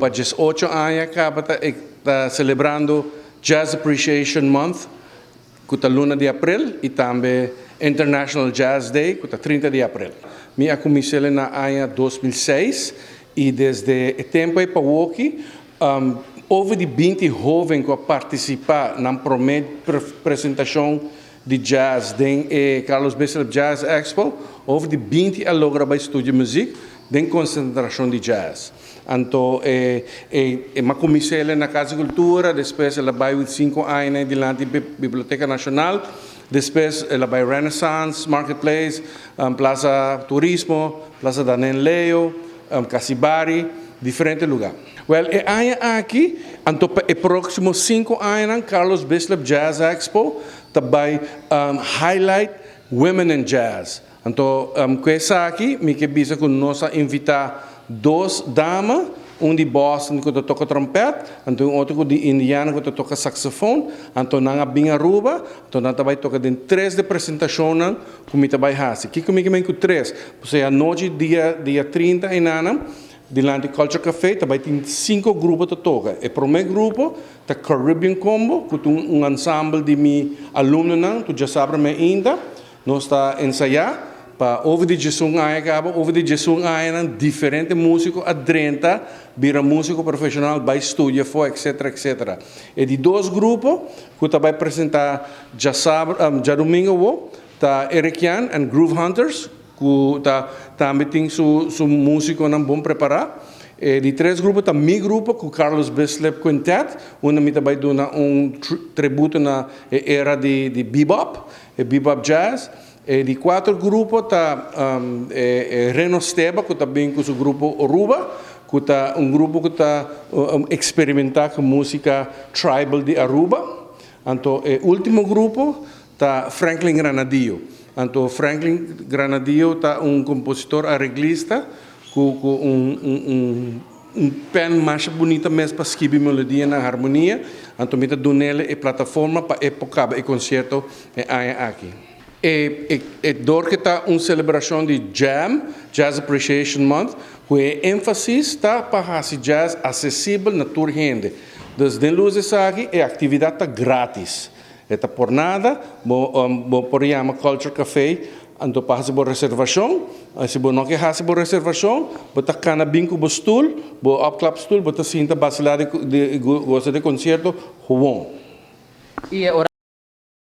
pa 18 aña caba ta celebrando Jazz Appreciation Month, cu ta luna di april, y tambe International Jazz Day, cu ta 30 di april. Mi a cuminsa na aña 2006 y desde e tempo ey pa awo, over di 20 hoben cu a participa na prome presentacion di jazz den Carlos Bislip Jazz Expo, over di 20 a logra bay studia music den concentracion di jazz. Anto, m'a cuminsa na Cas di Cultura, despues el a bay 5 aña dilanti Biblioteca Nacional, despues el a bay Renaissance, Marketplace, Plaza Turismo, Plaza Danen Leo, Casibari, diferente luga. Well, e aña aki, anto e proximo 5 aña, Carlos Bislip Jazz Expo tambe highlight women in jazz. Anto, cu esaki, mi kier bisa cu nos a invita dos dama, un di Boston cu ta toca trompet, anto un otro di Indiana cu ta toca saxofon, anto nan a bin Aruba, anto nan tambe toca den tres di presentacion cu mi tambe hasi. Kico mi cu tres? Osea, anochi dia 30 einan, dilanti Culture Café, tambe tin cinco grupo ta toca. E prome grupo ta Caribbean Combo, cu ta un ensemble di mi alumnonan, tur diasabra ainda, nos ta ensaya pa over di 11 aña caba, over di 11 aña, diferente musico a drenta, bira musico profesional, bay studia for, etc, etc. E di dos grupo cu ta bay presenta diasabra, diadomingo, ta Erikian and Groove Hunters, cu ta tambe tin su musiconan bon prepara. E di tres grupo ta mi grupo cu Carlos Bislip Quintet, unda mi tambe duna un tributo na era di bebop, e bebop jazz. E di cuater grupo ta Reno Steba, cu tambe cu su grupo Aruba, cu ta un grupo cu ta experimenta cu musica tribal di Aruba. Anto, e ultimo grupo ta Franklin Granadillo. Anto, Franklin Granadillo ta un compositor areglista cu un pen mas bunita mes pa skirbi melodia na harmonia. Anto, mi ta dun'e e plataforma pa e caba e concierto e aña aki. E dor cu ta un celebracion di JAM, Jazz Appreciation Month, cu e enfasis ta pa haci jazz accesibel na tur hende. Dus den luz aki, e actividad ta gratis. E ta por nada, bo por yama Culture Café, anto pa haci bo reservacion, si bo no kier haci bo reservacion, bo ta cana bin cu bo stoel, bo opklapstoel, bo ta sinta vacila di gosa di concierto, gewoon. Y ora